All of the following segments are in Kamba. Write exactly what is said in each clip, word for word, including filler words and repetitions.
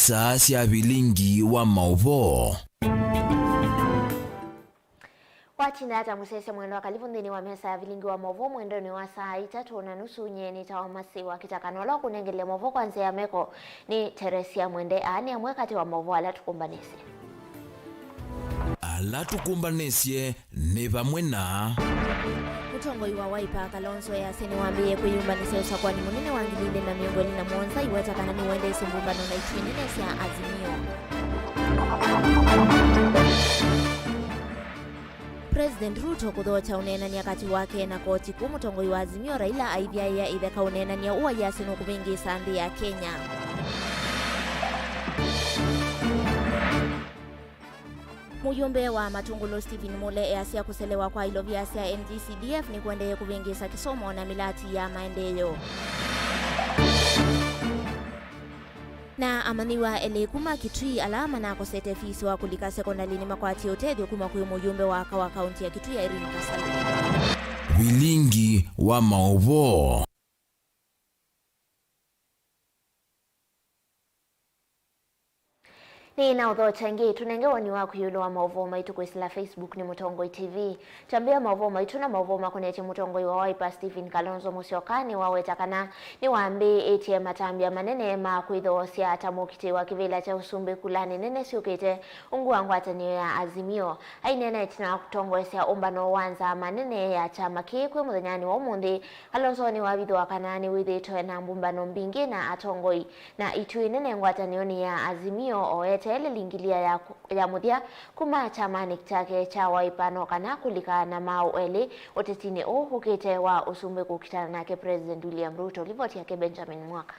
Saa sya vilingi wa maũvoo. Watinda ata mũsyaĩĩsya mwendwa? Karibu nthĩnĩ wa mesa ya vilingi wa maũvoo mwendonĩ wa saa itatũ na nusu. Nyie nĩtawa Masi wa Kĩtakano. Ũla ũkũnengelea maũvoo kwa nzĩa ya meko nĩ Teresia Mwende. Aa nĩ amwe katĩ wa maũvoo ala tũkũmbanĩsye. Ala tũkũmbanĩsye nĩ vamwe na. Mũtongoi wa Wiper, Kalonzo, easya nĩwambĩĩe kwĩyũmbanĩsya ũsakũani mũnene wa ngili ilĩ na mĩongo ĩlĩ na mũonza, aiweta kana nĩũendeesye mbũmbano na itwi nene sya Azimio. President Ruto kũthokya ũneenany'a katĩ wake na koti kũu mũtongoi wa Azimio Raila aivyaĩĩa ĩtheka ũneenany'a ũũ ayasya nũkũvĩngĩĩsa nthĩ ya Kenya. Mũyũmbe wa Matũngũlũ Stephen Mule easya kũselewa kwa ilovia sya N G C D F nĩkũendee kũvĩngĩĩsa kĩsomo na mĩlati ya maendeeo. Na amanyĩw'a elĩ kuma Kitui ala manakosete fees wa kũlika sekondalĩ nĩmakwatie ũtethyo kuma kwĩ mũyũmbe wa aka wa kaunti ya Kitui Irene Kasala. Vilingi wa maũvoo. Nĩ na ũthokya ĩngĩ, tũnenge woni waku ĩũlũ wa maũvoo maitũ kwĩsĩla Facebook nĩ Mũtongoi T V. Twambĩĩa maũvoo maitũ na maũvoo makonetye mũtongoi wa Wiper Stephen Kalonzo Musyoka nĩwaweta kana nĩwambĩĩtye matambya manene ma kwĩthoosya ta mũkitĩĩ wa kĩvĩla kya ũsumbĩ kulanĩ nene syũkĩte ungu wa ngwatanĩo ya Azimio. Aineena ĩtina wa kũtongoesya ũmbano wa nzama nene ya kyama kĩĩ kwĩ mũthenyanĩ wa ũmũnthĩ, Kalonzo nĩwavithũa kana nĩwĩthĩĩtwe na mbũmbano mbingĩ na atongoi na itwi nene ngwatanĩonĩ ya Azimio, o eteele lingilia ya, ya mũthya kuma kyamanĩ kyake kya Wiper, no kana kũlika na maaũ elĩ ũtetinĩ ũũ ũkĩte wa ũsumbĩ kũkitana nake President William Ruto. Livoti yake Benjamin Mwaka.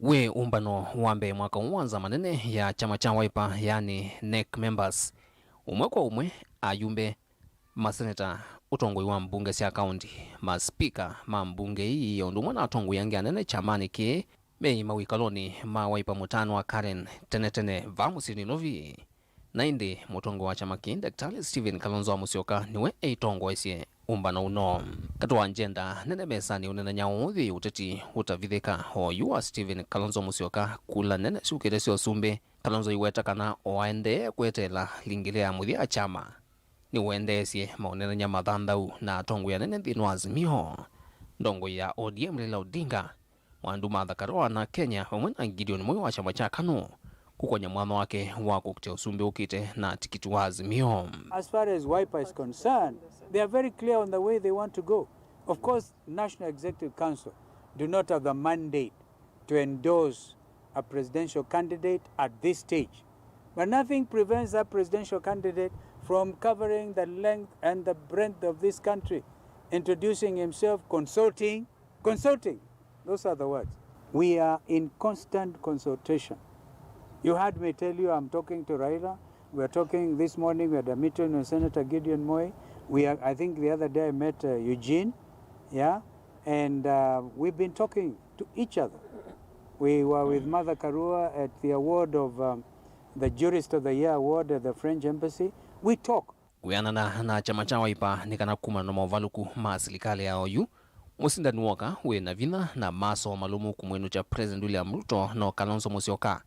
Wĩ ũmbano wa mbee mwaka ũũ wa nzama nene ya kyama kya Wiper, yaani NEC members, ũmwe kwa ũmwe, ayumbe, maseneta, ũtongoi wa mbunge sya kaunti, maspika ma mbunge ii, o ũndũ ũmwe na atongoi angĩ anene kyamanĩ kĩĩ, meĩ mawĩkalonĩ ma Wiper mũtaanĩ wa Karen tene tene vaa mũsyĩ Nairobi. Na ĩndĩ mũtongoi wa kyama kĩĩ, Daktari Stephen Kalonzo wa Musyoka, nĩwe eitongoesye ũmbano ũno. Katĩ wa njenda nene mesanĩ ũnenany'a ũũ yĩ ũteti ũtavithĩka, o yu wa Stephen Kalonzo Musyoka, kula nene syũkĩte sya ũsumbĩ, Kalonzo aiweta kana o aendee kweteela lingilia ya mũthya ya kyama. Nĩwendeesye maũnenany'a mathanthau na atongoi anene nthĩnĩ wa Azimio. Ndongoi ya O D M Raila Odinga, Mwandu Martha Karua na Kenya, vamwe na Gideon Moi wa kyama kya KANU, kũkonya mwanya wake wa kũkitĩa ũsumbĩ ũkĩte na tikiti wa Azimio. As far as Wiper is concerned, they are very clear on the way they want to go. Of course, National Executive Council do not have the mandate to endorse a presidential candidate at this stage. But nothing prevents that presidential candidate from covering the length and the breadth of this country, introducing himself, consulting, consulting. Those are the words. We are in constant consultation. You heard me tell you I'm talking to Raila. We are talking this morning, we had a meeting with Senator Gideon Moi. We are, I think the other day I met, uh, Eugene. Yeah? And, uh, we've been talking to each other. We were with Martha Karua at the award of, um, the Jurist of the Year award at the French Embassy. We talk. Kwĩanana na kyama kya Wiper nĩ kana kumana na movalũku ma silikalĩ ya oyu, mũsindani w'oka wĩ na vinya na masoo malũmu kũmwĩnũkya President William Ruto no Kalonzo Musyoka.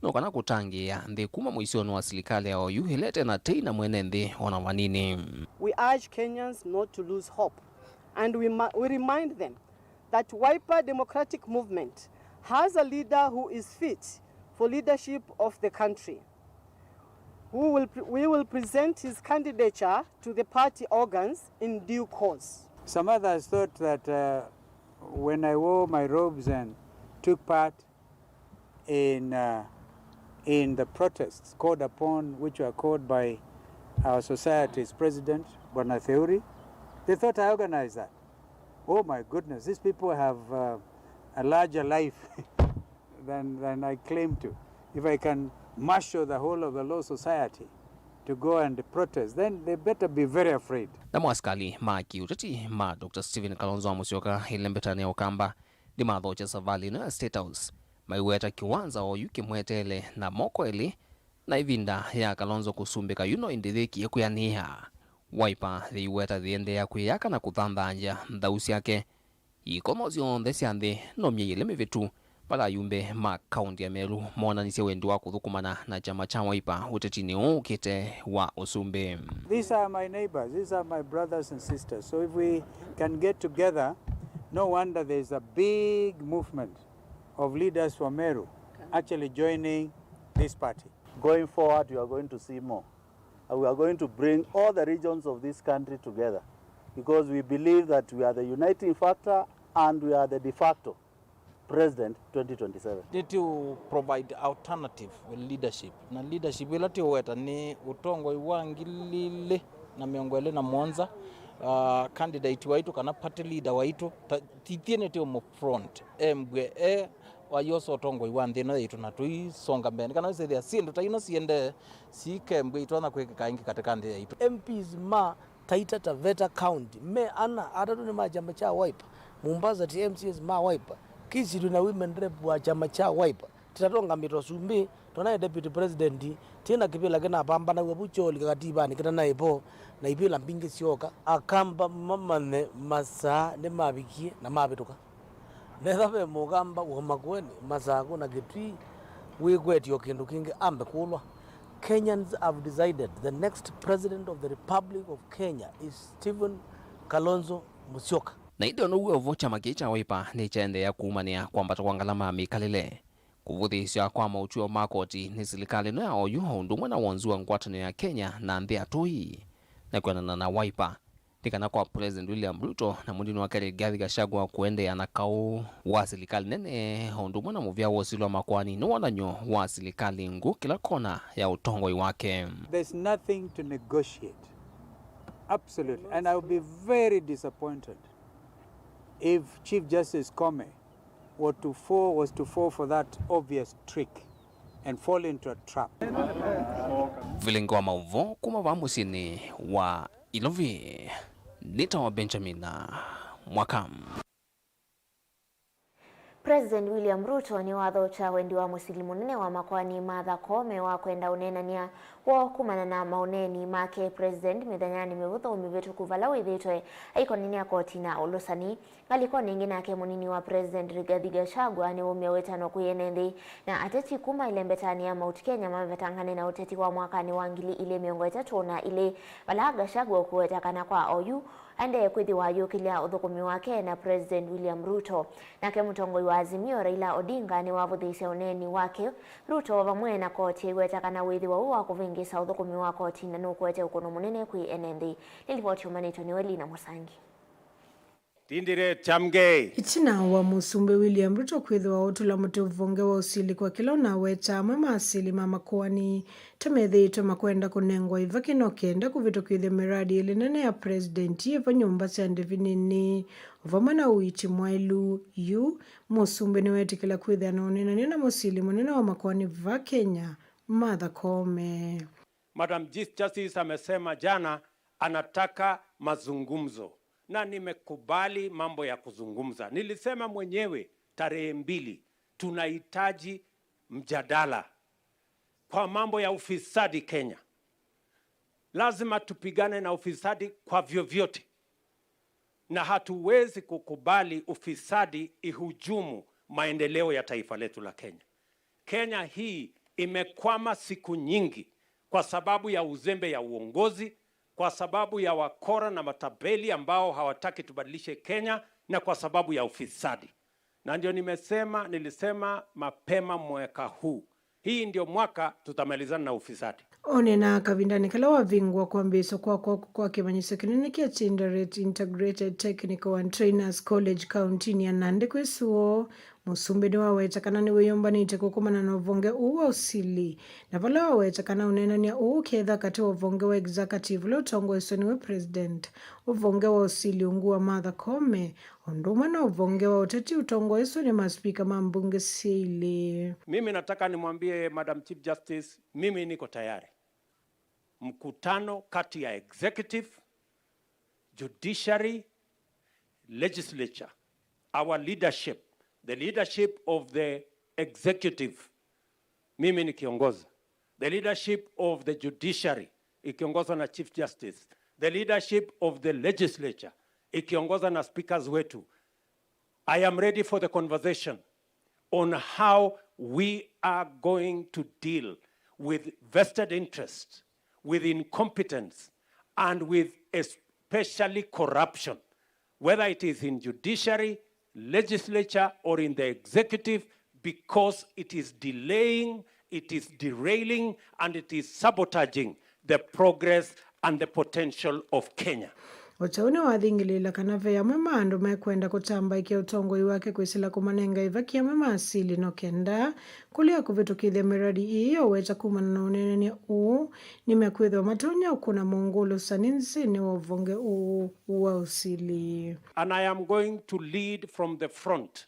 No kana kũtangĩĩa nthĩ kuma mũisyonĩ wa silikalĩ ya oyu ĩla ĩte na tei na mwene nthĩ ona vanini. We urge Kenyans not to lose hope and we, ma- we remind them that Wiper Democratic Movement has a leader who is fit for leadership of the country. We will, pre- we will present his candidature to the party organs in due course. Some others thought that, uh, when I wore my robes and took part in, uh, in the protests called upon, which were called by our society's president, Bwana Theuri, they thought I organized that. Oh my goodness, these people have, uh, a larger life than, than I claim to. If I can marshal the whole of the Law Society to go and protest, then they better be very afraid. Namo asikalĩ ma kĩũteti ma Doctor Stephen Kalonzo wa Musyoka ĩlembetanĩ ya Ũkamba nĩmathokya savalĩ ĩno ya State House, maiweta kĩwanza oyu kĩmweteele na moko elĩ, na ĩvinda ya Kalonzo kũsumbĩka yu no ĩndĩ yĩkie kwĩanĩĩa. Wiper yĩiweta yĩendeea kwĩyaka na kũthanthanzya nthau syake. Ikomo syonthe sya nthĩ no myei ĩlĩ mĩvĩtu Vala ayumbe ma kaunti ya Meru moonanisye wendi wa kũthũkũmana na kyama kya Wiper ũtetinĩ ũũ ũkĩte wa ũsumbĩ. These are my neighbors, these are my brothers and sisters. So if we can get together, no wonder there is a big movement of leaders from Meru actually joining this party. Going forward, you are going to see more. And we are going to bring all the regions of this country together because we believe that we are the uniting factor and we are the de facto president twenty twenty-seven. Nĩtũ provide alternative leadership, na leadership ĩla tũweta nĩ ũtongoi wa ngili ilĩ na mĩongo ĩlĩ na mũonza. Uh, candidate waitũ kana party leader waitũ, ta, tithiĩ nĩtũ mũ front, embwe e wayosa ũtongoi wa nthĩ ĩno yaitũ na tũisonga mbee. Nĩ kana wĩsĩthĩa syĩndũ ta ino siendee sikembwe itonya kwĩkĩka ĩngĩ katĩ ka nthĩ yaitũ. M Ps ma Taita Taveta County me ana, atatũ nĩ ma kyama kya Wiper. Mombasa ti M C As ma Wiper. Kisii twĩ na women rep wa kyama kya Wiper. Titatongamĩtwe sumbĩ, twĩnaye deputy president, twĩ na kĩvĩla kĩnapambanaw'a vu kyolika kativanĩ kĩtanaĩ vo, na ivĩla mbingĩ syoka. Akamba mamanye masaa nĩmavikie na mavĩtũka. Netha ve mũkamba wa Makueni, Masakũ na Kitui wĩkwetye o kĩndũ kĩngĩ ambe kũlwa. Kenyans have decided the next president of the Republic of Kenya is Stephen Kalonzo Musyoka. Na ĩndĩ o na ũu wĩ o vo, kyama kĩĩ kya Wiper nĩkyaendeea kũumanĩa kwambata kwa ngalama ya mĩkalĩle, kũvũthĩĩsya kwa maũtw'ĩo ma koti nĩ silikalĩ ĩno ya oyu, o ũndũ ũmwe na wonzu wa ngwatanĩo ya Kenya na nthĩ atũi. Na kwĩanana na Wiper, nĩ kana kwa President William Ruto na mũnini wake Rigathi Gachagua kũendeea na kaũ wa silikalĩ nene, o ũndũ ũmwe na mũvea wa ũsili wa makoani, nĩ wonany'o wa silikalĩ ngũ kĩla kona ya ũtongoi wake. There's nothing to negotiate. Absolutely. And I would be very disappointed if Chief Justice Koome were to fall, was to fall for that obvious trick and fall into a trap. Vilingi wa maũvoo kuma vaa mũsyĩnĩ wa Ilovi, nĩtawa Benjamin Mwaka. President William Ruto nĩwathokya wendi wa mũsili mũnene wa makoani Martha Koome wa kwenda ũneenany'a woo kumana na maũneeni make President mĩthenyanĩ mĩvũthũ mĩvĩtũku vala wĩthĩĩtwe aikonania koti na ũlũsani. Ngalĩkonĩ ĩngĩ nake, mũnini wa President Rigathi Gachagua nĩwaumya wĩtano kwĩ ene nthĩ na ateti kuma ĩlembetanĩ ya Mount Kenya mavetangane na ũteti wa mwakanĩ wa ngili ilĩ mĩongo ĩtatũ na ilĩ, vala Gachagua ũkũweta kana kwa oyu aendee kwĩthĩwa ayũkĩlya ũthũkũmi wake na President William Ruto. Nake mũtongoi wa Azimio, Raila Odinga, nĩwavũthĩĩsye ũneeni wake Ruto vamwe na koti aiweta kana wĩthĩwa ũũ wa kũvĩngĩĩsa ũthũkũmi wa koti na nũkũete ũkũno mũnene kwĩ ene nthĩ. Nĩ livoti yumanĩtwe nĩ Welina Mũsangi. Tindire Chamgei. Ĩtina wa Mũsumbĩ William Ruto kwĩthĩwa ũtũla mũtĩ ũvonge wa ũsili kwa kĩla ũnaweta amwe ma asili ma makoani ta methĩĩtwe makwenda kũnengwa ĩvaki no kenda kũvĩtũkĩthya mĩradi ĩlĩ nene ya President yĩ vo nyũmba sya ndĩvi nini, o vamwe na ũiiti mwaĩlu. Yu, Mũsumbĩ nĩwetĩkĩla kwĩthĩa na ũneenany'a na mũsili mũnene wa makoani va Kenya, Martha Koome. Madam Chief Justice amesema jana anataka mazungumzo, na nimekubali mambo ya kuzungumza. Nilisema mwenyewe tarehe mbili tunahitaji mjadala kwa mambo ya ufisadi Kenya. Lazima tupigane na ufisadi kwa vyovyote, na hatuwezi kukubali ufisadi ihujumu maendeleo ya taifa letu la Kenya. Kenya hii imekwama siku nyingi kwa sababu ya uzembe ya uongozi, kwa sababu ya wakora na matapeli ambao hawataki tubadilishe Kenya, na kwa sababu ya ufisadi. Na ndio nimesema, nilisema mapema mwaka huu, hii ndio mwaka tutamalizana na ufisadi. Onena kavindanĩ kala wavingũa kwambĩĩswa kwa kwakwa kwa kĩmanyĩsyo kĩnene kya Tinderet Integrated Technical and Trainers College kauntinĩ ya Nandi kwĩ Suo, Mũsumbĩ nĩwaweta kana nĩwĩyũmbanĩtye kũkomana na ũvonge ũũ wa ũsili, na vala waweta kana ũneenany'a ũũ ũketha katĩ wa ũvonge wa executive ũla ũtongoeswe nĩwe President, ũvonge wa ũsili ungu wa Martha Koome, o ũndũ ũmwe na ũvonge wa ũteti ũtongoeswe nĩ maspika ma mbunge syĩ ilĩ. Mimi nataka nimwambie Madam Chief Justice, mimi niko tayari. Mkutano kati ya executive, judiciary, legislature, our leadership, the leadership of the executive, mimi nikiongoza, the leadership of the judiciary ikiongozwa na Chief Justice, the leadership of the legislature ikiongozwa na speakers wetu. I am ready for the conversation. on how we are going to deal with vested interest, with incompetence, and with especially corruption, whether it is in judiciary, legislature, or in the executive, because it is delaying, it is derailing, and it is sabotaging the progress and the potential of Kenya. O ta ũu nĩwathingĩlĩĩla kana ve amwe ma andũ mekwenda kũtambaĩkya ũtongoi wake kwĩsĩla kũmanenga ĩvaki amwe ma asili no kenda kũlea kũvĩtũkĩthya mĩradi ĩĩ. Oweta kumana na ũneenany'a ũũ, nĩmekwĩthĩwa matonya ũkũna mũngũlũsani nthĩnĩ wa ũvonge ũũ wa ũsili. And I am going to lead from the front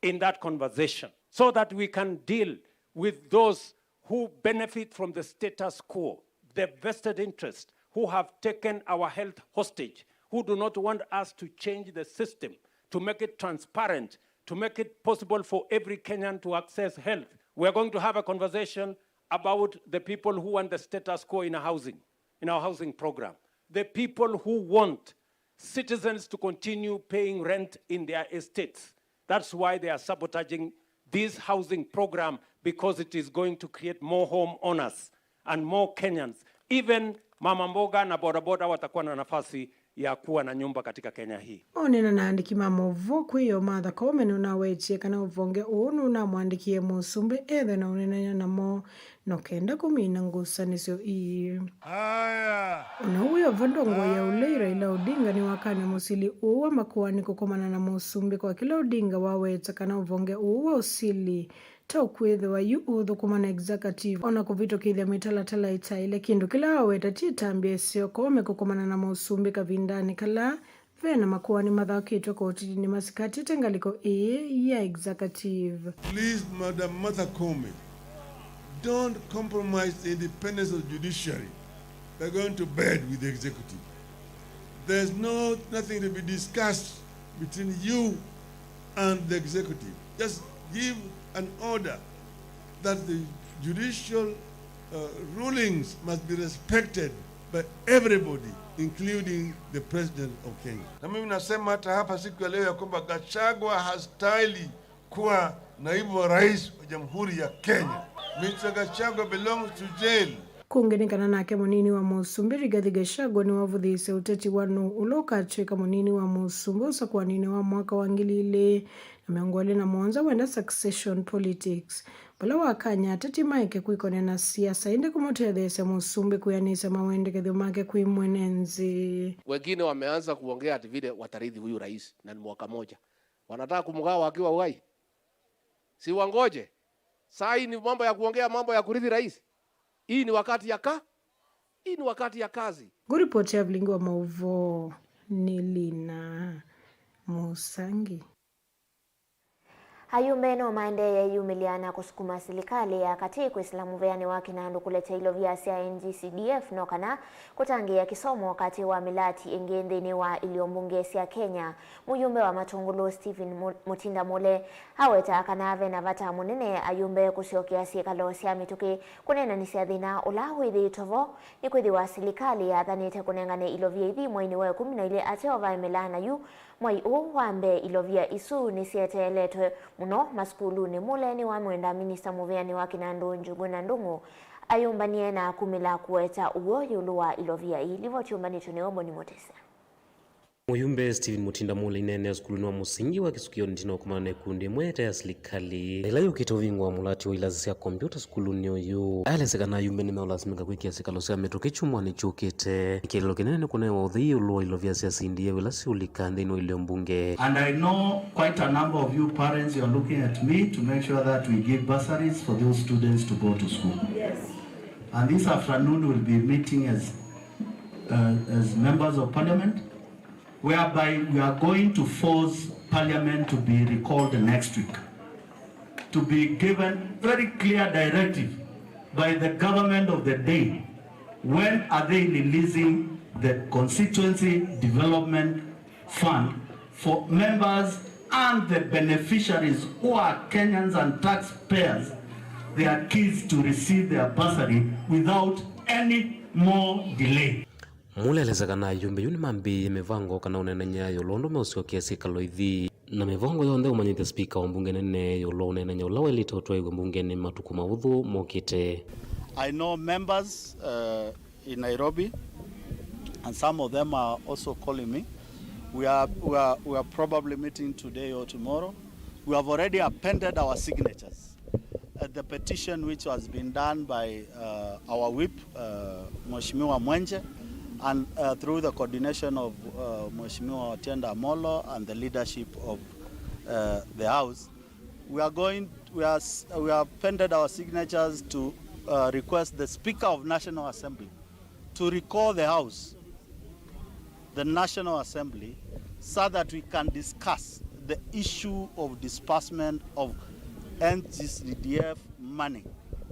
in that conversation so that we can deal with those who benefit from the status quo, the vested interest, who have taken our health hostage, who do not want us to change the system, to make it transparent, to make it possible for every Kenyan to access health. We are going to have a conversation about the people who want the status quo in a housing, in our housing program. The people who want citizens to continue paying rent in their estates. That's why they are sabotaging this housing program, because it is going to create more homeowners and more Kenyans. Even mama mboga na bodaboda watakuwa na nafasi ya kuwa na nyumba katika Kenya hii. Onena na andĩki ma maũvoo kwĩ yo, Martha Koome nũnawetie kana ũvonge ũũ nũnamwandĩkie mũsumbĩ ethwe na ũneenany'a namo no kenda kũmina ngusanĩsyo ii. Aya. Ona ũu wĩ o vo, ndongoi ya ũlei Raila Odinga nĩwakany'a mũsili ũũ wa makoani kũkomana na mũsumbĩ kwa kĩla Odinga waweta kana ũvonge ũũ wa ũsili ta ũkwĩthĩwa yu ũũthũkũma na executive ona kũvĩtũkĩthya mĩtalatala ĩtaĩle, kĩndũ kĩla waweta ti ĩtambya ĩseo Koome kũkomana na mũsumbĩ kavindanĩ kala ve na makoani mathakĩtwe kotinĩ masikatĩte ngalĩko ĩĩ ya executive. Please, Madam Martha Koome, don't compromise the independence of the judiciary by going to bed with the executive. There's no, nothing to be discussed between you and the executive. Just give an order that the judicial, uh, rulings must be respected by everybody, including the president of Kenya. Na mimi nasema hata hapa siku ya leo ya kwamba Gachagua hastahili kuwa naibu wa rais wa Jamhuri ya Kenya. Mister Gachagua belongs to jail. Kũngĩ nĩ kana nake mũnini wa mũsumbĩ Rigathi Gachagua nĩwavũthĩĩsye ũteti wa nũũ ũla ũkatw'ĩka mũnini wa mũsumbĩ ũsakũaninĩ wa mwaka wa ngili ilĩ na mĩongo ĩlĩ na mũonza, wenda succession politics, vala wakany'a ateti maeke kwĩkonea na siasa ĩndĩ kũmũtetheesya mũsumbĩ kwĩanĩsya mawendekethyo make kwĩ mwene nthĩ. Wengine wameanza kuongea ati vile watarithi huyu rais na ni mwaka moja. Wanataka kumgawa wakiwa uhai? Si wangoje. Saa hii ni mambo ya kuongea mambo ya kurithi rais. Hii ni wakati ya ka-, hii ni wakati ya kazi. Ngũripoti ya vilingi wa maũvoo nĩ Lina Mũsangi. Ayumbe no maendee ĩyumĩlya na kũsukuma silikalĩ ya katĩ kwĩsĩla mũvĩanĩ wa kĩnandũ kũlekya ilovia sya N G C D F no kana kũtangĩĩa kĩsomo katĩ wa mĩlati ĩngĩ nthĩnĩ wa ilio mbunge sya Kenya. Mũyumbe wa Matũngũlũ Stephen Mu-, Mũtinda Mũle aweta kana ve na vata mũnene ayumbe kũsyokea syĩkalo sya mĩtũkĩ kũneenanĩsya thĩna ũla wĩthĩĩtwe vo, nĩkwĩthĩwa silikalĩ yathanĩte kũnengane ilovia ithi mweinĩ wa ĩkũmi na ilĩ ateo vaemela na yu mwei ũũ wa mbee. Ilovia isu nĩsyeteeletwe mũno masukulunĩ. Mũle nĩwamwenda minista mũvĩanĩ wa kĩnandũ Njũgũna Ndũng'ũ ayũmbany'e na kumĩla kũete ũw'o ĩũlũ wa ilovia ii. Livoti yũmbanĩtw'e nĩ Omboni Mũtĩsya. Mũyumbe Stephen Mũtinda Mũle aineenea sukulunĩ wa mũsingi wa Kĩsukio nĩ ĩtina wa kũkomana na ĩkundi ĩmwe ĩte ya silikalĩ ĩla yũkĩte ũvingũa mũlati wa ilasi sya kombyũta sukulunĩ ũyũ. Aelesya kana ayumbe nĩmeũlasimĩka kwĩkĩa syĩkalo sya mĩtũkĩ kyumwanĩ kyũkĩte. Kĩeleelo kĩnene nĩ kũnewa ũthei ĩũlũ wa ilovia sya C D F ila siũlika nthĩnĩ wa ilio mbunge. And I know quite a number of you parents, you are looking at me to make sure that we give bursaries for those students to go to school. Yes. And this afternoon we'll be meeting as, uh, as members of parliament, whereby we are going to force parliament to be recalled next week, to be given very clear directive by the government of the day, when are they releasing the constituency development fund for members and the beneficiaries who are Kenyans and taxpayers, their kids to receive their bursary without any more delay. Mũle aelesya kana ayumbe yu nĩmambĩĩie mĩvango kana ũneenany'a ĩũlũ ũndũ meũsyokea syĩkalo ithi. Na mĩvango yonthe ũmanyĩthya spika wa mbunge nene ĩũlũ wa ũneenany'a ũla waĩlĩte ũtwaĩw'a mbungenĩ matukũ mavũthũ mokĩte. I know members, uh, in Nairobi, and some of them are also calling me. We are, we are, we are probably meeting today or tomorrow. We have already appended our signatures at the petition which has been done by, uh, our whip, uh, Mheshimiwa Mwenje, and, uh, through the coordination of, uh, Mheshimiwa Otiende Amollo and the leadership of, uh, the House, we are going, we are, s- we have appended our signatures to, uh, request the Speaker of National Assembly to recall the House, the National Assembly, so that we can discuss the issue of disbursement of N G C D F money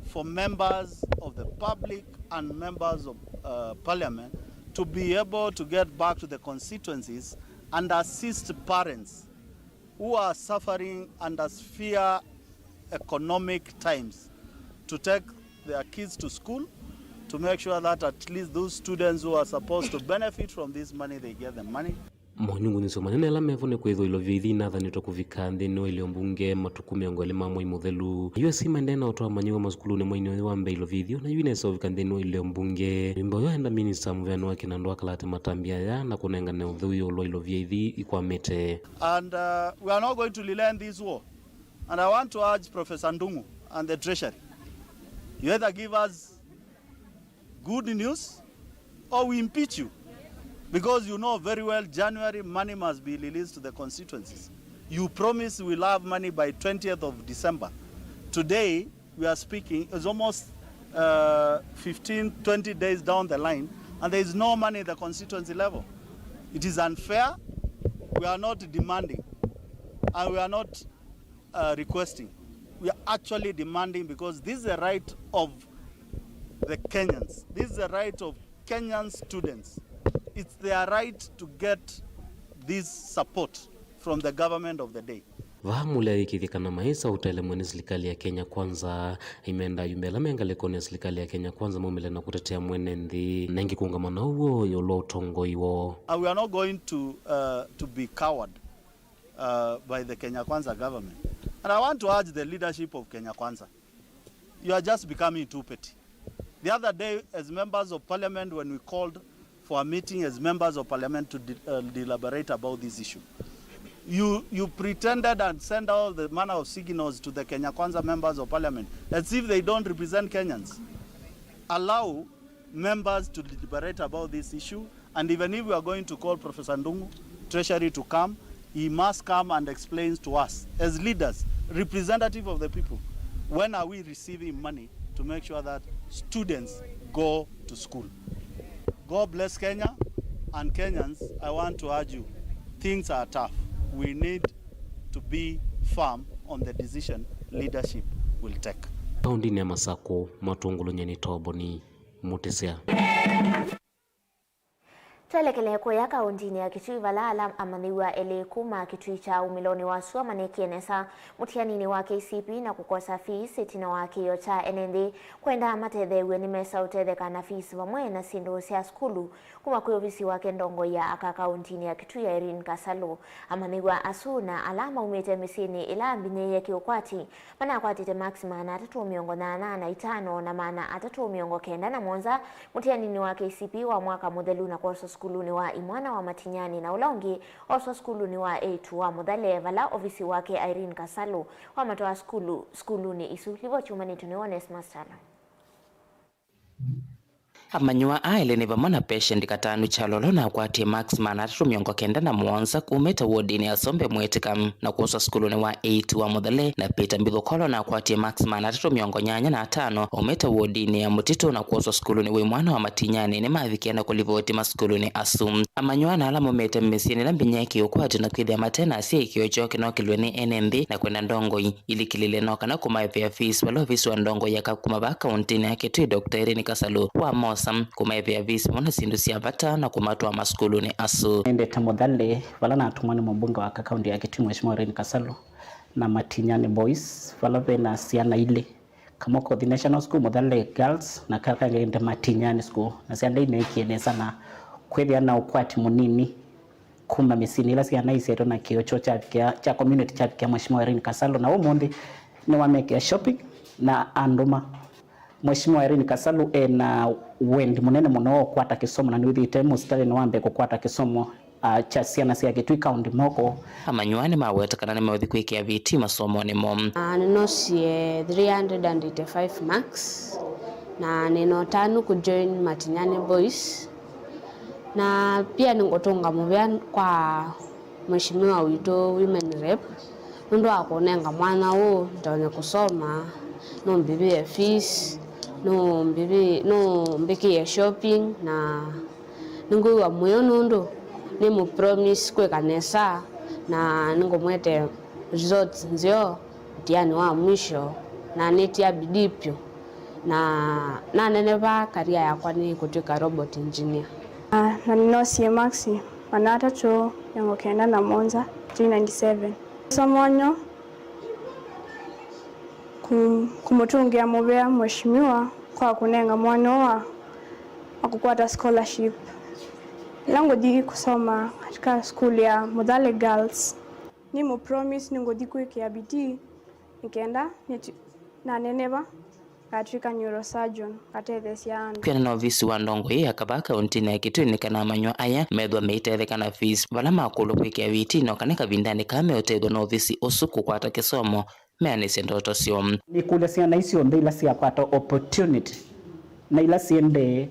for members of the public and members of, uh, parliament to be able to get back to the constituencies and assist parents who are suffering under severe economic times to take their kids to school, to make sure that at least those students who are supposed to benefit from this money, they get the money. Monyungunyĩsyo manene ala mevo nĩ kwĩthwa ilovia ithi inathanĩtwe kũvika nthĩnĩ wa ilio mbunge matukũ mĩongo ĩlĩ ma mwei mũthelu. U S C maendee na ũtwaa amanyĩw'a masukulunĩ mweinĩ ũyũ wa mbee ilovia ithi, na yu inesa ũvika nthĩnĩ wa ilio mbunge. Nyũmba ũyũ aenda minista mũveani wa kĩnandũ akalate matambya aya na kũnengane ũtheu ĩũlũ wa ilovia ithi ikwamĩte. And, uh, we are not going to relent this war. And I want to urge Professor Ndung'u and the Treasury, you either give us good news or we impeach you. Because you know very well January money must be released to the constituencies. You promise we'll have money by twentieth of December. Today, we are speaking, it's almost, uh, fifteen, twenty days down the line, and there is no money at the constituency level. It is unfair. We are not demanding, and we are not, uh, requesting. We are actually demanding, because this is the right of the Kenyans. This is the right of Kenyan students. It's their right to get this support from the government of the day. Vaa Mulia ayĩkĩĩthya kana maĩsa ũtelemwe nĩ silikalĩ ya Kenya Kwanza, aimenda ayumbe ala me ngalĩkonĩ ya silikalĩ ya Kenya Kwanza maumĩle na kũtetea mwene nthĩ, na ĩngĩ kũũngama na ũw'o ĩũlũ wa ũtongoi woo. And we are not going to, uh, to be coward, uh, by the Kenya Kwanza government. And I want to urge the leadership of Kenya Kwanza, you are just becoming too petty. The other day, as members of parliament, when we called for a meeting as members of parliament to de- uh, deliberate about this issue, you, you pretended and sent all the manner of signals to the Kenya Kwanza members of parliament as if they don't represent Kenyans. Allow members to deliberate about this issue. And even if we are going to call Professor Ndung'u, Treasury to come, he must come and explain to us as leaders, representative of the people, when are we receiving money to make sure that students go to school? God bless Kenya and Kenyans. I want to urge you, things are tough. We need to be firm on the decision leadership will take. Kaũntĩnĩ ya Masakũ, Matũngũlũ, nyie nĩ Toboni Mũtĩsya. Twelekele kũya kaũntĩnĩ ya Kitui, vala ala amanyĩw'a elĩ kuma Kitui kya umĩlonĩ wa sua manekie nesa mũtianinĩ wa K C P E na kũkosa fees ĩtina wa kĩĩo kya ene nthĩ kwenda matetheew'e nĩ mesa ũtetheka na fees vamwe na syĩndũ sya sukulu kuma kwĩ ovisi wake ndongoi ya aka kaũntĩnĩ ya Kitui, Irene Kasalu. Amanyĩw'a asu na ala maumĩte mĩsyĩnĩ ĩla mbinyĩĩe kĩũkwati manakwatĩte maksi maana atatũ mĩongo nyanya na itano na maana atatũ mĩongo kenda na mũonza mũtianinĩ wa K C P E wa mwaka mũthelu na kwoswa sukulunĩ wa Imwana wa Matinyani na ũla ũngĩ oswa sukulunĩ wa Eitu wa Mũthale, vala ovisi wake Irene Kasalu wamatwaa sukulu, sukulunĩ isu. Livoti yumanĩtwe nĩ Onesmus Tala. Amanyĩw'a aa elĩ nĩ vamwe na Patient Katanu Kyalo ũla ũnakwatie maksi maana atatũ mĩongo kenda na mũonza umĩte wodinĩ ya Sombe Mwĩtĩka na kwoswa sukulunĩ wa Eitu wa Mũthale, na Peter Mbithũka ũla ũnakwatie maksi maana atatũ mĩongo nyanya na atano umĩte wodinĩ ya Mũtitũ na kwoswa sukulunĩ wa Imwana wa Matinyani nĩmavikie na kũlivoti masukulunĩ asu. Amanyĩw'a na ala maumĩte mĩsyĩnĩ ĩla mbinyĩĩe kĩũkwati na kwĩthĩa mate na asyai kĩĩo kyoo kĩnokĩlw'e nĩ ene nthĩ na kwenda ndongoi ilikĩlĩle no kana kũmaĩvĩa fees, vala ovisi wa ndongoi ya aka kuma vaa kaũntĩnĩ ya Kitui, Doctor Irene Kasalu, wamosa kũmaĩvĩa fees vamwe na syĩndũ sya vata na kũmatwaa masukulunĩ asu. Nendete Mũthale, vala natũmwa nĩ mũmbunge wa aka kaũntĩ ya Kitui, Mheshimiwa Irene Kasalu, na Matinyani Boys, vala ve na syana ilĩ, kamwe kothi National School, Mũthale Girls, na kala kangĩ nde Matinyani School, na syana ineekie nesa na kwĩthĩa na ũkwati mũnini kuma mĩsyĩnĩ ĩla syana isyaĩtwe na kĩo kyoo kyavikĩa, kya community kyavikĩa Mheshimiwa Irene Kasalu, na ũmũnthĩ nĩwamekĩa shopping na andũma. Mheshimiwa Irene Kasalu ena wendi mũnene mũno wa ũkwata kĩsomo, na nĩwĩthĩĩte mũsitalĩnĩ wa mbee kũkwata kĩsomo, ah, kya syana sya Kitui County moko. Amanyĩw'a nĩmaweta kana nĩmeũthi kwĩkĩa vitii masomonĩ moo. Ah, nĩnosie three hundred and eighty-five marks, na nĩna ũtanu kũjoin Matinyani Boys, na pia nĩngũtũnga mũvea kwa Mheshimiwa witũ Women Rep, nũndũ wa kũnenga mwanya ũũ nĩtonye kũsoma, nũmbĩvĩe fees, nũmbĩvĩ-, nũmbĩkĩe shopping, na nĩngwĩw'a mũyo nũndũ nĩmũ promise kwĩka nesa, na nĩngũmwete results nzeo mũtiani wa mwisho, na nĩtia bidii vyũ, na naneneva career yakwa nĩ kũtw'ĩka robot engineer. Na, na nĩnosie maksi mana atatũ mĩongo kenda na mũonza, three ninety-seven. Nĩsa mwanya kũ-, kũmũtũngĩa mũvea Mheshimiwa kwa kũnenga mwanya ũũ wa, wa kũkwata scholarship. Ĩla ngũthi kũsoma katika school ya Muthale Girls, nĩmũ promise nĩngũthi kwĩkĩa bidii nĩ kenda nĩtwi-, naneneva ngatw'ĩka neurosurgeon, ngatetheesya andũ. Kwĩana na ovisi wa ndongoi ya kavaa kauntinĩ ya Kitui nĩ kana amanyĩw'a aya methĩwa meitetheka na fees vala makũlwa kwĩkĩa vitii, no kana kavindanĩ kaa meũtethw'a na ovisi ũsu kũkwata kĩsomo, meanĩsye ndoto syoo. Nĩkũlya syana isu syonthe ila syakwata opportunity na ila syendee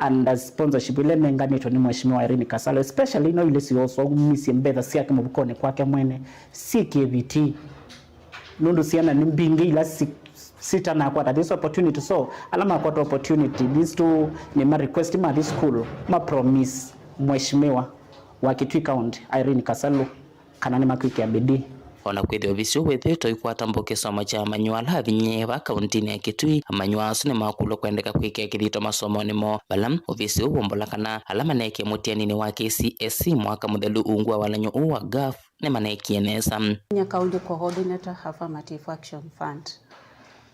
under sponsorship ĩla ĩnenganĩtwe nĩ Mheshimiwa Irene Kasalu, especially ino ilĩ syooswa umisye mbetha syake mũvukonĩ kwake mwene, syĩkĩe vitii. Nũndũ syana nĩ mbingĩ ila si-, sitanakwata this opportunity. So, ala makwata opportunity, these two nĩ ma request mathi school, ma promise Mheshimiwa wa Kitui County, Irene Kasalu, kana nĩmakwĩkĩa bidii. O na kwĩthĩwa ovisi ũũ wĩthĩĩtwe ũikwata mbau kĩsomo kya amanyĩw'a ala avinyĩĩe vaa kauntinĩ ya Kitui, amanyĩw'a asu nĩmakũlwa kwendeka kwĩkĩa kĩthito masomonĩ moo, vala ovisi ũũ wombola kana ala maneekie mũtianinĩ wa K C S E mwaka mũthelu ungu wa walany'o ũũ wa gaf nĩmaneekie nesa. Senior County Coordinator Affirmative Action Fund,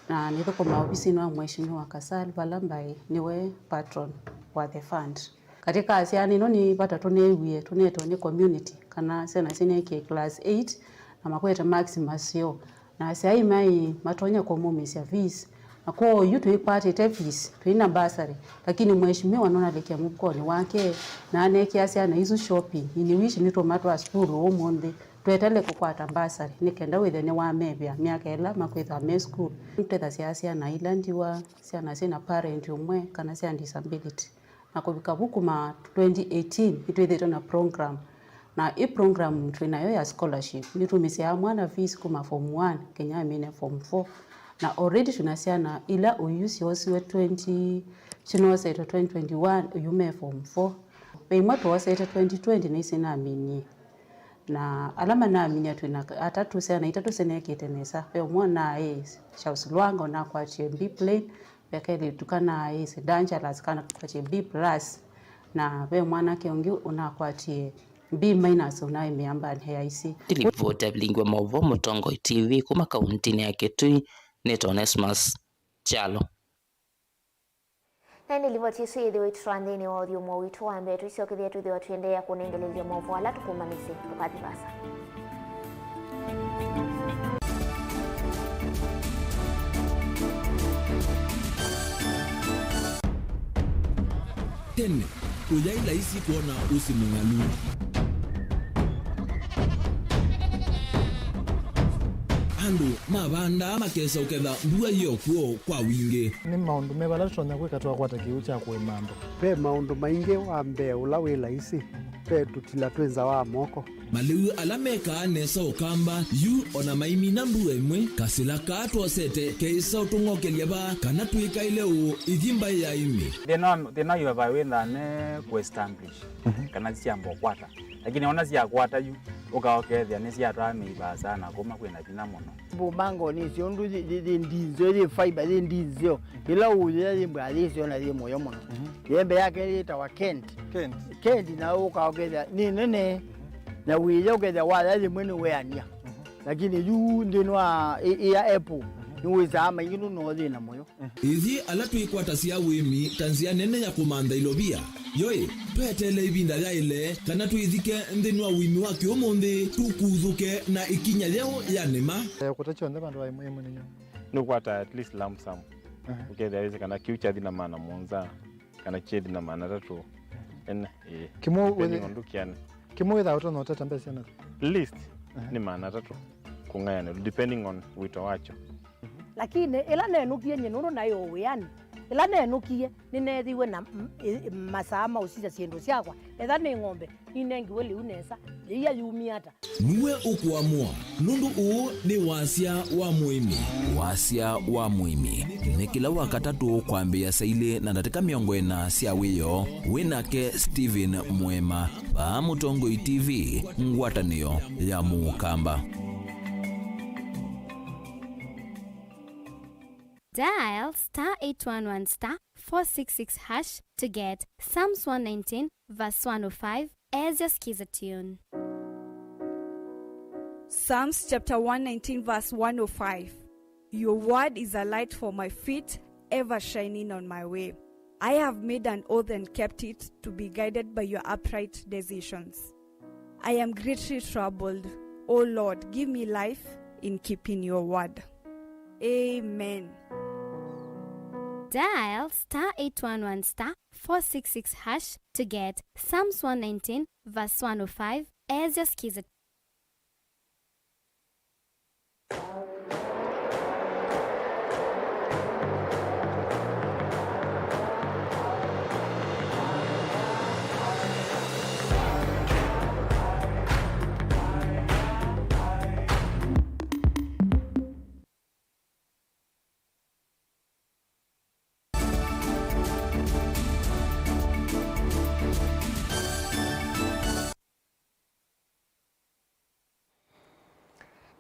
na nĩthũkũmaa ovisinĩ wa Mheshimiwa Kasal, vala mbaĩ nĩwe patron wa the fund. Katika syana ino nĩ vata tũneewie, tũneetwe nĩ community, kana syana isu sineekie class eight na makwete marks maseo, na asyai mai matonya kũmumĩsya fees. Na kwoou yu tũikwatĩte fees, tũi na bursary, lakini mheshimiwa nũnalĩkya mũvukonĩ wake na aneekĩa syana isu shopping. Iniwishi nĩtũmatwaa sukulu ũmũnthĩ, tweteele kũkwata bursary nĩ kenda wĩthwe nĩwamevĩa myaka ĩla makwĩthwa me sukulu. Nĩtũtethasya syana ila ndiwa, syana syĩ na parent ũmwe, kana sya disability. Na kũvika vu kuma twenty eighteen, nĩtwĩthĩĩtwe na program. Na ĩ program twĩ nayo ya scholarship, nĩtumĩsyaa mwana fees kuma form one nginya amine form four. Na already twĩ na syana ila ũyu syosiwe twenty, syinosetwe twenty twenty-one, ũyu me form four. Ve imwe twoosete twenty twenty na isinaminie. Na ala manaminie twĩ na atatũ, syana itatũ sineekĩte nesa. Ve ũmwe ũnaaĩ Charles Lwanga, ũnakwatie B plain, ve kelĩtu kanaaĩ St Angelas, kanakwatie B plus, na ve mwanake ũngĩ ũnakwatie B minus, ũnaĩ mĩambanĩ ya isi. Nĩ livoti ya vilingi wa maũvoo Mũtongoi T V kuma kauntinĩ ya Kitui, nĩtwa Onesmus Kyalo. Na ĩndĩ livoti ĩsu yĩthĩwa ĩtũtwaa nthĩnĩ wa ũthyũmũo witũ wa mbee. Tũisyokethya twĩthĩwa tũiendeea kũnengelelya maũvoo ala tũkũmanyĩsye. Ndũkathi vaasa. Tene, ũyaĩ laisi kwona ũsĩ mũng'alu. Andũ mavandaa makesa ũketha mbua yĩ o kw'o kwa wingĩ. Nĩ maũndũ meva ala tũtonya kwĩka twakwata kĩw'ũ kya kũĩma andũ? Ve maũndũ maingĩ. Wa mbee ũla wĩ laisi, ve tũtila twĩ nza wa moko. Malĩu ala mekaa nesa ũkamba yu o na maimina mbua ĩmwe, kasĩla kaa twosete keĩsa ũtũng'okelya vaa kana twĩkaĩle ũũ ithi mbaĩ ya ĩmĩ. Thĩna wa, thĩna wa vai wĩthaa me kũ establish, mhm, kana syamba ũkwata. Lakini ona syakwata yu, ũka ũkethĩa nĩsyatwaa mĩi vaasa na kuma kwĩna vinya mũno. Mbumangoni icio ũndũ yĩ, yĩ, yĩ ndinzeo, yĩ fiber, yĩ ndinzeo. Ĩla ũũyĩa yĩ mbaa yĩseo na yĩ mũyo mũno. Mhm. Yembe yake yĩtawa Kent. Kent. Kent na ũka ũkethĩa nĩ nene. Mhm. Na wĩya ũkethĩa waya yĩmwe nĩ weania. Mhm. Lakini yu nthĩnĩ wa ĩ, ĩ ya apple, mhm, Nĩwĩsaa maingĩ nũndũ no yĩna mũyo. Ithyĩ ala twĩkwatasya ũĩmi ta nzĩa nene ya kũmantha ilovia, yo-ĩ, tweteele ĩvinda yaĩle kana twĩthike nthĩnĩ wa ũĩmi wa kĩũmũnthĩ, tũkuthũke na ĩkinya yeũ ya nĩma? Eh, kũta kyonthe vandũ va ĩmwe ĩmwe nĩ nyũmba. Nũkwata at least lump sum. Aha. Ũkethĩa wĩsĩ kana kĩu kyathi na maana mũonza, kana kyethi na maana atatũ. Ene, ĩĩ. Kĩmwe depending wĩthĩ-, on ndũkĩanĩ. Kĩmwe wĩthaa ũtonya ũtata mbesa syana? Least, aha, nĩ maana atatũ kũng'ayanĩlwa, depending on wĩto wakyo. Lakini ĩla nenũkie nyie nũndũ naĩ o wĩanĩ, ĩla nenũkie nĩneethiwe na m-, ĩ-, masaa ma ũsisya syĩndũ syakwa. Etha nĩ ng'ombe, ninengiwe lĩu nesa, yĩia yumie ata? Nĩwe ũkũamũa, nũndũ ũũ nĩ wasya wa mũĩmi. Wasya wa mũĩmi nĩ kĩla Wakatatũ kwambĩĩa saa ilĩ na ndatĩka mĩongo ĩna sya wĩoo, wĩ nake Stephen Mwema, vaa Mũtongoi T V, ngwatanĩo ya Mũkamba. Dial star eight one one star four six six hash to get Psalms one nineteen verse one oh five as your skiza tune. Psalms chapter one nineteen verse one oh five. Your word is a light for my feet, ever shining on my way. I have made an oath and kept it, to be guided by your upright decisions. I am greatly troubled. O Lord, give me life in keeping your word. Amen. Dial star eight one one star four six six hash to get Psalms one nineteen verse one oh five as your skiza.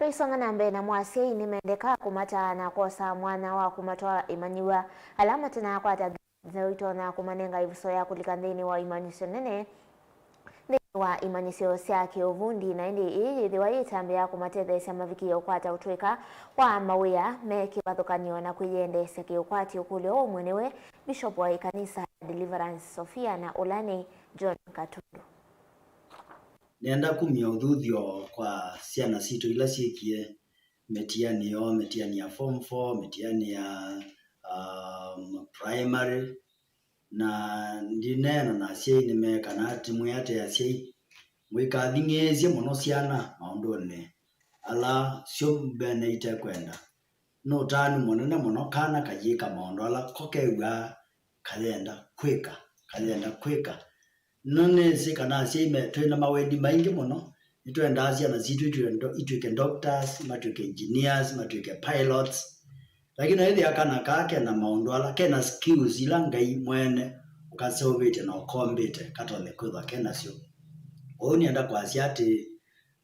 Tũisonga na mbee, namo asyai nĩmendeka kũmataa na kwosa mwanya wa kũmatwaa ĩmanyĩw'a ala matanakwata nzeo itonya kũmanenga ĩvuso ya kũlika nthĩnĩ wa imanyĩsyo nene, nthĩnĩ wa imanyĩsyo sya kĩũvundi, na ĩndĩ ĩĩ yĩthĩwa yĩ ĩtambya ya kũmatetheesya mavikĩe ũkwata ũtũĩka wa mawĩa me kĩvathũkany'o na kwĩyendeesya kĩũkwati. Ũkũlyo ũũ mwenewe Bishop wa ĩkanisa ya Deliverance Sophia na ũla nĩ John Katundu. Nĩenda kumya ũthuthyo kwa syana sitũ ila syĩkie mĩtiani yoo, mĩtiani ya form four, mĩtiani ya, um, primary, na ndineena na asyai nĩmee kana timwĩate asyai, mũikathing'ĩĩsye mũno syana maũndũnĩ ala syo mbene itekwenda. Nĩ ũtanu mũnene mũno kana kayĩka maũndũ ala ko kew'aa kayenda kwĩka, kayenda kwĩka. Nĩnĩsĩ kana asyai me, twĩ na mawendi maingĩ mũno. Nĩtwendaa syana sitũ itw'ĩke ndo-, itw'ĩke doctors, matw'ĩke engineers, matw'ĩke pilots. Lakini ĩthĩa kana kaa kena maũndũ ala, kena skills ila Ngai mwene ũkaseũvĩtye na ũkombĩte katonye kwĩthwa kenasyo. Kwoou nĩenda kwasya atĩ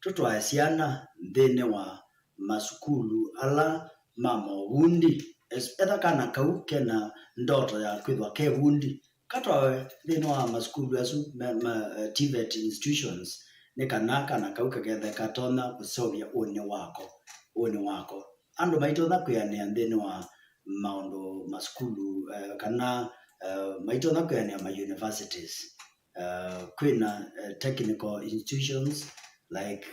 tũtwae syana nthĩnĩ wa masukulu ala ma maũvundi. Es-, etha kana kau kena ndoto ya kwĩthwa ke vundi, katwawe nthĩnĩ wa masukulu asu, ma, ma, eh, TVET institutions, nĩ kana kana kau kakethe katonya kũseũvya ũnĩ wako, ũnĩ wako. Andũ maitonya kwĩanĩa nthĩnĩ wa maũndũ masukulu, eh, kana, eh, maitonya kwĩanĩa ma universities. Uh, kwĩna, uh, technical institutions like,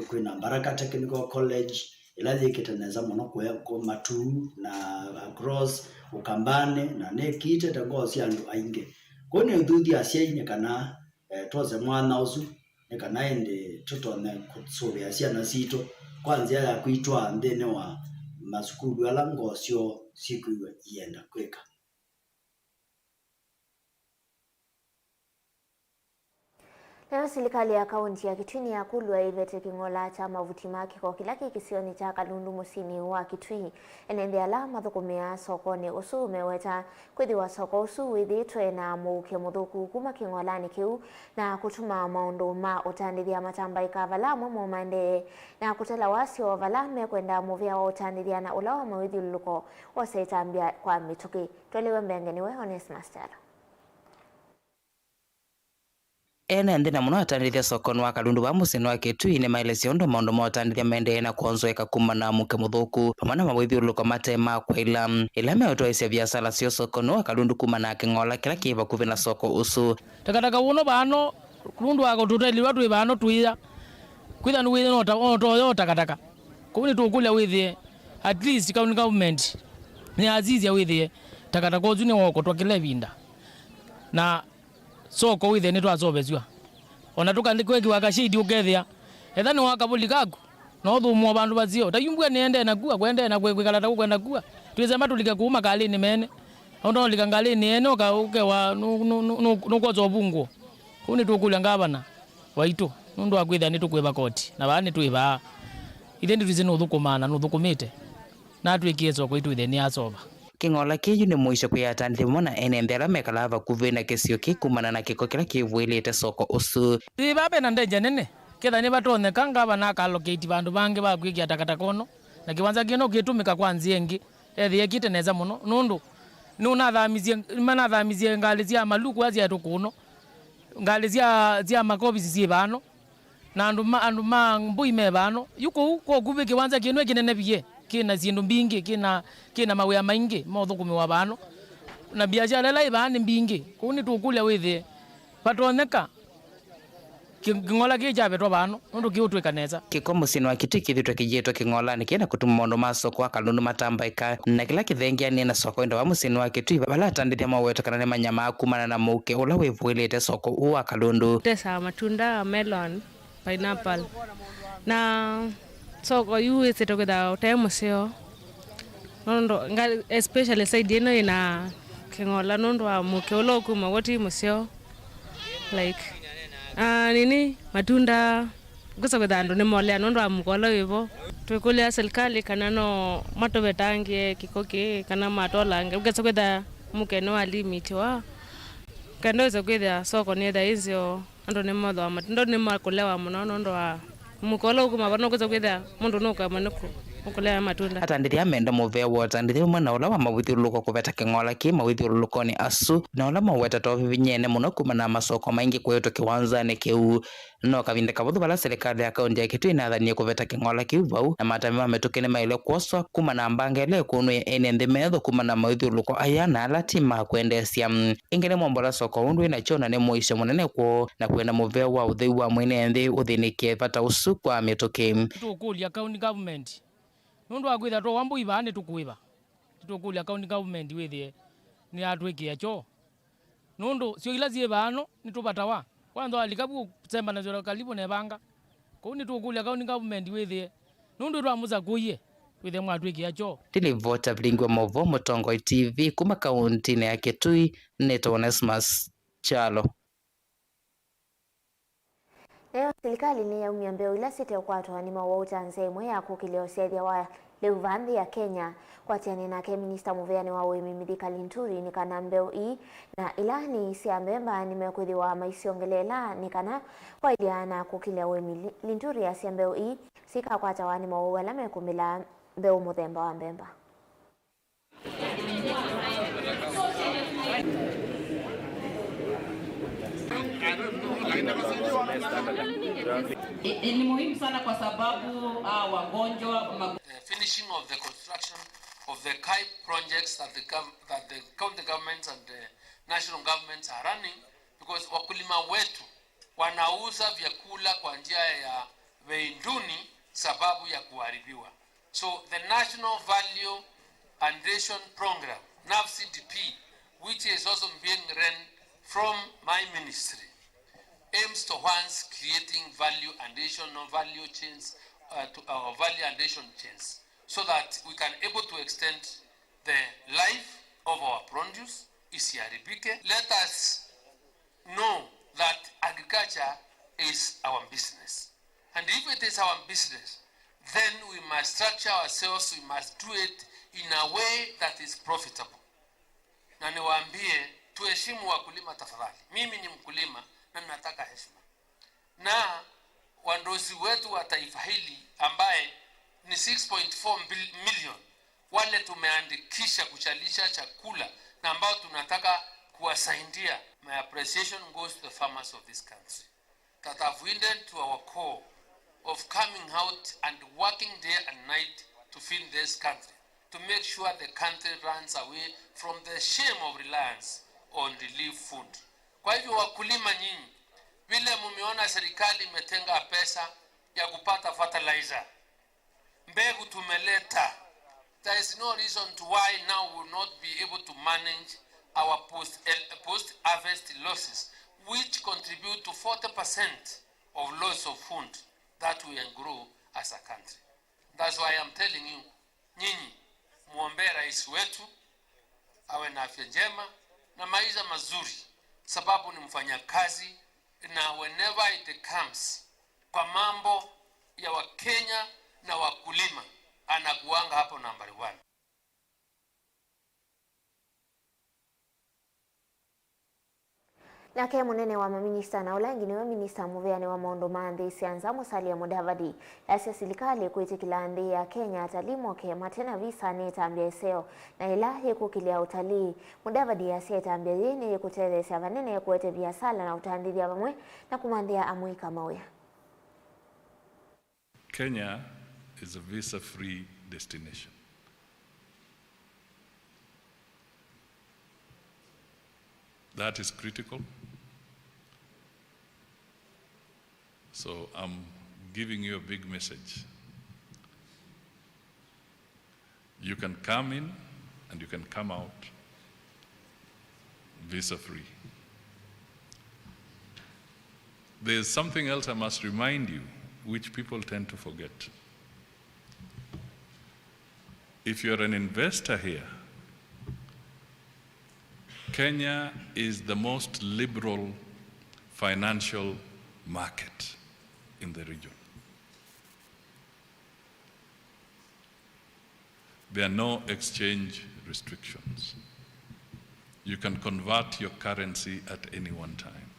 kwĩna Mbaraka Technical College, ĩla yĩkĩte nesa mũno kũya kũ Matuu na across Ũkambanĩ, na nĩkitĩte ngoo sya andũ aingĩ. Kwoou nĩũthuthya asyai nĩ kana, eh, twose mwanya ũsu, nĩ kana ĩndĩ tũtonye kũsũvĩa syana sitũ kwa nzĩa ya kwitwaa nthĩnĩ wa masukulu ala ngoo syoo syĩkwĩw'a ienda kwĩka. Nayo silikalĩ ya kaunti ya Kitui nĩyakũlw'a ĩvete kĩng'ola kya mavuti ma kĩko kĩla kĩ kĩsionĩ kya Kalundu mũsyĩnĩ wa Kitui. Ene nthĩ ala mathũkũmĩaa sokonĩ ũsu meweta kwĩthĩwa soko ũsu wĩthĩĩtwe na mũuke mũthũku kuma kĩng'olanĩ kĩu na kũtuma maũndũ ma ũtandĩthya matambaĩka vala amwe moo maendee na kũtela wasyo vala mekwenda mũvĩa wa ũtandĩthya na ũla wa mawĩthyũlũlũko wose ĩtambya kwa mĩtũkĩ. Twelewe mbenge nĩwe Onesmus Kyalo. Ene nthĩ na mũno atandĩthya sokonĩ wa Kalundu vaa mũsyĩnĩ wa Kitui nĩmaelesya ũndũ maũndũ ma ũtandĩthya maendee na kwonzoeka kumana na mũuke mũthũku vamwe na mawĩthyũlũlũko mate ma kwaĩla, ĩla meũtwaĩsya viasala syoo sokonĩ wa Kalundu kumana na kĩng'ola kĩla kĩ vakuvĩ na soko ũsu. Takataka ũno vano, nũndũ wa tũteli tũla twĩ vano twĩya, kwĩtha nĩwĩthĩ no ta, no toyo takataka. Kũu nĩtũkũlya wĩthĩe, at least county government nĩyasisya wĩthĩe takataka ũsu nĩwokotwa kĩla ĩvinda. Na soko wĩthĩe nĩtwaseũvĩsw'a. Ona tũkandĩkwa ĩkĩwa kashĩiti ũkethĩa. Etha nĩ wa kavũli kaku, na ũthũmũa vandũ vaseo. Ta yu mbua nĩendee na kua, kwendee na kwĩ-, kwĩkala ta kũkwenda kua. Twĩsema tũlike kũu makalĩnĩ mene. Ũndũ ũlika ngalĩnĩ ene ũka-, ũkewa nũ-, nũ-, nũ-, nũ-, nũkwosa ũvungũo. Kũu nĩtũkũlya ngavana waitũ, nũndũ wa kwĩthĩa nĩtũkwĩva koti, na vaa nĩtwĩvaa. Ithyĩ nĩtwĩsĩ nũthũkũmaa na nũthũkũmĩte, na atwĩkĩe soko itũ ĩthĩe nĩyasova. Kĩng'ola kĩĩ yu nĩ mũisyo kwĩ atandĩthya vamwe na ene nthĩ ala mekalaa vakuvĩ na kĩsio kĩĩ kumana na kĩko kĩla kĩvũĩlĩte soko ũsu. Ĩĩ, vaa ve na ndanger nene. Ketha nĩvatonyeka, ngavana akaloketi vandũ vangĩ va kwĩkĩa takataka ũno, na kĩwanza kĩĩ no kĩtũmĩka kwa nzĩa ĩngĩ. Ethĩa ĩkĩte nesa mũno, nũndũ nũnathamisye, manathamisye ngalĩ sya maluku asya tũkũno, ngalĩ sya, sya makovisi syĩ vano, na andũ ma, andũ ma mbũi me vano. Yu kũu kwa ũkuvĩ kĩwanza kĩno nĩ kĩnene vyũ, kĩna syĩndũ mbingĩ, kĩna, kĩna mawĩa maingĩ ma ũthũkũmĩwa vano, na biashara ĩla ĩ vaa nĩ mbingĩ. Kũu nĩtũkũlya wĩthĩe vatonyeka kĩ-, kĩng'ola kĩĩ kyavetwa vano, nũndũ kĩũtwĩka nesa. Kĩko mũsyĩnĩ wa Kitui kĩthĩtwe kĩyĩtwe kĩng'olanĩ kĩĩ na kũtuma maũndũ ma soko wa Kalundu matambaĩka, na kĩla kĩthengeanĩe na soko ĩndo vaa mũsyĩnĩ wa Kitui, vala atandĩthya maweta kana nĩmanyamaa kumana na mũuke ũla wĩvũĩlĩte soko ũũ wa Kalundu. Tesa matunda, melon, pineapple. Na soko yu wĩsĩte kwĩtha ũte mũseo. Nũndũ nga-, especially side ĩno ĩna kĩng'ola nũndũ wa mũuke ũla ũkuma w'o ti mũseo. Like, ah, nini, matunda, ũkesa kwĩtha andũ nĩmolea nũndũ wa mũuke ũla wĩvo. Twĩkũlya serikali kana no matũvetangĩe kĩko kĩĩ kana matolangĩe. Ũkesa kwĩtha mũuke nĩwalimitiwa. Kana wĩse kwĩthĩa soko nĩtha ĩseo. Andũ nĩmothwa matunda nĩmakũlewa mũno nũndũ wa mũuke ũla ũkuma vau, nũkwĩsa kwĩthĩa mũndũ nũkwamwa nĩ kũ-, nĩ kũlea matunda. Atandĩthya menda mũvea wa ũtandĩthya vamwe na ũla wa mawĩthyũlũlũko kũveta kĩng'ola kĩ mawĩthyũlũlũkonĩ asu, na ũla maweta ta ũvivinyene mũno kumana na masoko maingĩ kũĩtwa kĩwanzanĩ kĩu. No kavinda kavũthũ vala silikalĩ ya kaunti ya Kitui ĩnathanie kũveta kĩng'ola kĩu vau, na matambya ma mĩtũkĩ nĩmaĩle kwoswa kumana na mbanga ĩla ĩkũnũĩa ene nthĩ metho kumana na mawĩthyũlũlũko aya na ala ti ma kwendeesya. Ĩngĩ nĩ mombola soko ũndũ ĩna kyo na nĩ mũisyo mũnene kwoo, na kwenda mũvea wa ũtheu wa mwene nthĩ ũthĩnĩke vata ũsu kwa mĩtũkĩ. Nĩtũkũlya county government, nũndũ wa kwĩthĩa twawa mbũi vaa nĩtũkũĩva. Nĩtũkũlya county government wĩthĩe nĩyatwĩkĩa kyoo, nũndũ syo ila syĩ vaa no nĩtũvatawa. Kwanza walika vu ũsembanasya kalivu na ĩvanga. Kũu nĩtũkũlya county government wĩthĩe, nũndũ twamũsakũie, wĩthĩe mwatwĩkĩa kyoo. Ndĩ livota vilingi wa maũvoo Mũtongoi T V kuma kauntinĩ ya Kitui, nĩtawa Onesmus Kyalo. Nayo silikalĩ nĩyaumya mbeũ ila siteũkwatwa nĩ mowau ta nzĩa ĩmwe ya kũkĩlya ũsyaĩthya wa lĩu vaa nthĩ ya Kenya. Kwatĩanĩa nake, minista mũveanĩ wa ũĩmi Mithika Linturi nĩ kana mbeũ ii na ila nĩ sya mbemba nĩmekwĩthĩwa maisyongeleela nĩ kana kwaĩlya na kũkĩlya ũĩmi. Li-, Linturi asya mbeũ ii sikakwatawa nĩ mowau ala mekũmĩla mbeũ mũthemba wa mbemba. I-, i-, ni muhimu sana kwa sababu, ah, wagonjwa ma- The finishing of the construction of the KAIP projects that the gov-, that the county governments and the national governments are running, because wakulima wetu wanauza vyakula kwa njia ya bei duni sababu ya kuharibiwa. So the National Value Addition Program, NAVCDP, which is also being run from my ministry, aims towards creating value addition or value chains, uh, to, uh, value addition chains, so that we can able to extend the life of our produce isiharibike. Let us know that agriculture is our business. And if it is our business, then we must structure ourselves, we must do it in a way that is profitable. Na niwaambie, tuheshimu wakulima tafadhali. Mimi ni mkulima na nataka heshima. Na wandozi wetu wa taifa hili ambaye ni six point four bil-, million, wale tumeandikisha kuchalisha chakula na ambao tunataka kuwasaidia. My appreciation goes to the farmers of this country that have winded to our core of coming out and working day and night to feed this country, to make sure the country runs away from the shame of reliance on relief food. Kwa hivyo, wakulima nyinyi, vile mumeona serikali imetenga pesa ya kupata fertilizer, mbegu tumeleta. There is no reason to why now we will not be able to manage our post, post-harvest losses, which contribute to forty percent of loss of food that we grow as a country. That's why I'm telling you, nyinyi muombee rais wetu awe na afya njema na maisha mazuri, sababu ni mfanyakazi, na whenever it comes kwa mambo ya Wakenya na wakulima, anakuanga hapo nambari one. Nake mũnene wa maminista na ũla ĩngĩ nĩwe minista mũvĩanĩ wa maũndũ ma nthĩ sya nza, Musalia Mudavadi, easya silikalĩ kwĩtĩkĩla nthĩ ya Kenya atalii moke mate na visa nĩ ĩtambya ĩseo na ĩla yĩkũkĩlya ũtalii. Mudavadi easya ĩtambya yĩĩ nĩyĩkũtetheesya vanene kũete viasala na ũtandĩthya vamwe na kũmanthĩa amũika mawĩa. Kenya is a visa-free destination. That is critical. So I'm giving you a big message. You can come in and you can come out visa-free. There's something else I must remind you, which people tend to forget. If you're an investor here, Kenya is the most liberal financial market in the region. There are no exchange restrictions. You can convert your currency at any one time.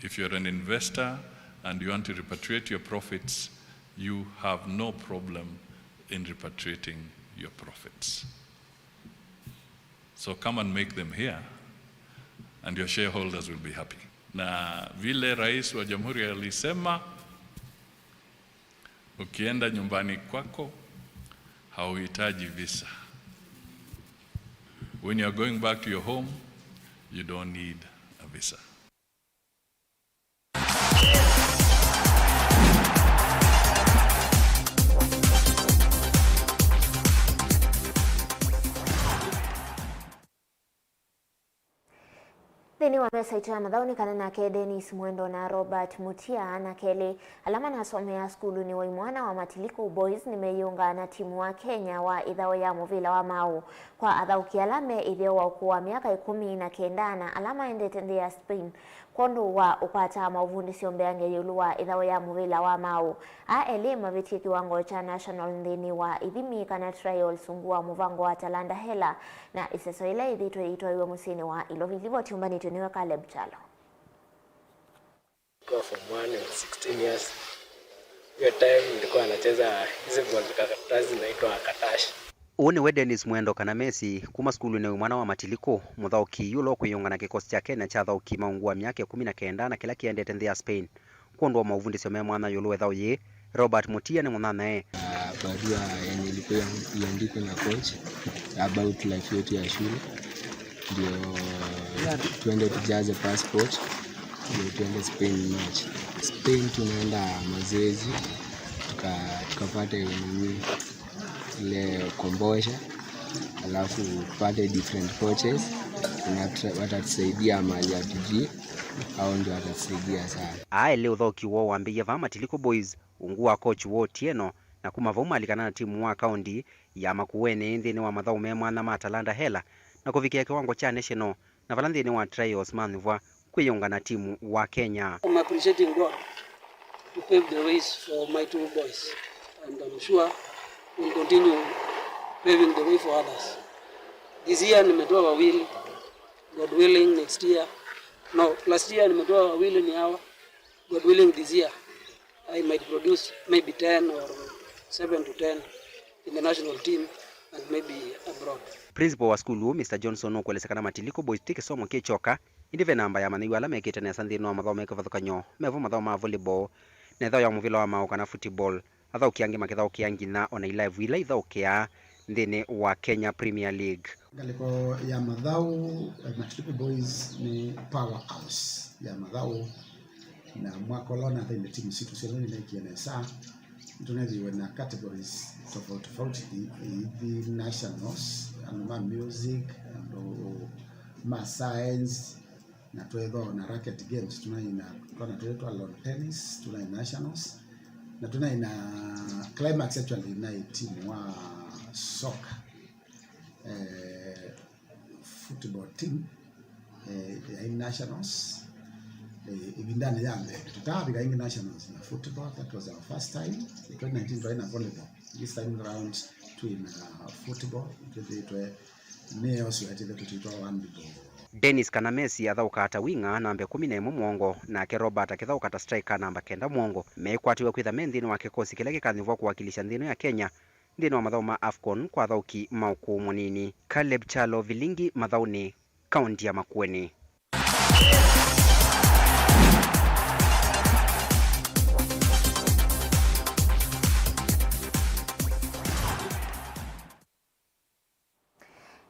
If you're an investor and you want to repatriate your profits, you have no problem in repatriating your profits. So come and make them here, and your shareholders will be happy. Na vile Rais wa Jamhuri alisema, ukienda nyumbani kwako, hauhitaji visa. When you are going back to your home, you don't need a visa. Nthĩnĩ wa mesa itũ ya mathaũ nĩ kana nake Dennis Mwendo na Robert Mutia, ana kelĩ ala manasomeaa sukulunĩ wa imwana wa Matiliku Boys, nĩmeyĩũngaa na timu wa Kenya wa ĩthaũ ya mũvĩla wa maaũ kwa athaũki ala me ĩtheo wa ũkũũ wa myaka ĩkũmi na kenda na ala maendete nthĩ ya Spain kwondũ wa ũkwata maũvundĩsyo mbeange ĩũlũ wa ĩthaũ ya mũvĩla wa maaũ. Aa elĩ mavĩtie kĩwango kya national nthĩnĩ wa ithimi kana trials ungu wa mũvango wa Talanta Hela, na ĩseso yĩla yĩthĩĩtwe yĩtwaiwe mũsyĩnĩ wa Ilovi. Livoti yũmbanĩtw'e nĩwe Caleb Kyalo. Kwa form one, I was sixteen years. Hiyo time nilikuwa nacheza hizi ball za karatasi zinaitwa katash. Ũũ nĩwe Dennis Mwendo kana Messi, kuma sukulunĩ wa imwana wa Matiliku, mũthaũki ũla ũkwĩyũnga na kĩkosi kya Kenya kya athaũki ma ungu wa myaka ĩkũmi na kenda na kĩla kĩendete nthĩ ya Spain kwondũ wa maũvundĩsyo me mwanya ĩũlũ wa ĩthaũ yĩĩ. Robert Mutia nĩ mũnyanyae. Ah, barua yenye ilikuwa iandikwe na coach about life yetu ya shule, ndio tuende tujaze passport, ndio tuende Spain match. Spain tunaenda mazoezi, tuka-, tukapate nini, ile kombosha, alafu tupate different coaches, na tuta-, watatusaidia mahali hatujui, hao ndio watatusaidia sana. Aa elĩ ũthaũki woo wambĩĩie vaa Matiliku Boys, ungu wa coach woo Otieno, na kuma vau malikana na timu wa kaũnti ya Makueni nthĩnĩ wa mathaũ me mwanya ma Talanta Hela na kũvikĩa kĩwango kya national, na vala nthĩnĩ wa trials manyuvwa kwĩyũnga na timu wa Kenya. I'm appreciating God to pave the ways for my two boys, and I'm sure we'll continue paving the way for others. This year nimetoa wawili, God willing next year. No, last year nimetoa wawili ni hawa. God willing, this year I might produce maybe ten or seven to ten in the national team and maybe abroad. Principal wa sukulu ũũ, Mister Johnson, nũkũelesya kana Matiliku Boys ti kĩsomo kĩ kyoka, Ĩndĩ ve namba ya amanyĩw'a ala mekĩte nesa nthĩnĩ wa mathaũ me kĩvathũkany'o, me vo mathaũ ma volleyball, na ĩthaũ ya mũvĩla wa maaũ kana football, athaũki angĩ makĩthaũkĩa nginya o na ilaivu ila ithaũkĩaa nthĩnĩ wa Kenya Premier League. Ngalĩko ya mathaũ, eh, Matutuku Boys nĩ powerhouse ya mathaũ, na mwaka ũla ũnathaile timu sitũ syonthe nĩneekie nesa. Nĩtũnethiwe na categories tofauti tofauti, ithi nationals, andũ ma music, andũ ma science, na twethwa na racket games, tunaina twana twĩtũ twa lawn tennis, tunaĩ nationals, na tunaĩ na Climax actually naĩ timu wa soccer, eh, football team, eh, yaĩ nationals, eh, ĩvindanĩ ya mbee. Tũtaavika ĩngĩ nationals na football, that was our first time. Twenty nineteen twaĩ na volleyball, this time round twĩ na football, twĩthĩĩtwe nĩ ĩyo sio atĩthe tũtitwa one ball. Dennis kana Messi athaũkaa ta wing'a namba ĩkũmi na ĩmwe mũongo, nake Robert akĩthaũka ta striker namba kenda mũongo. Meĩkwatĩw'a kwĩtha me nthĩnĩ wa kĩkosi kĩla kĩkanyuvwa kũwakilisha nthĩ ĩno ya Kenya nthĩnĩ wa mathaũ ma AFCON kwa athaũki ma ũkũũ mũnini. Caleb Kyalo, Vilingi, mathaũnĩ, kaũnti ya Makueni.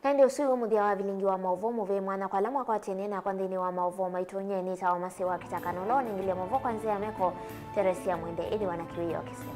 Na ĩndĩ ũsu wĩ mũthya wa vilingi wa maũvoo. Mũvee mwanya kwa ala mwakwatene nakwa nthĩnĩ wa maũvoo maitũ. Nyie nĩtawa Masi wa Kĩtakano, ũla ũnengelya maũvoo kwa nzĩa ya meko, Teresia Mwende. Ĩthĩwa na kĩwĩoo kĩseo.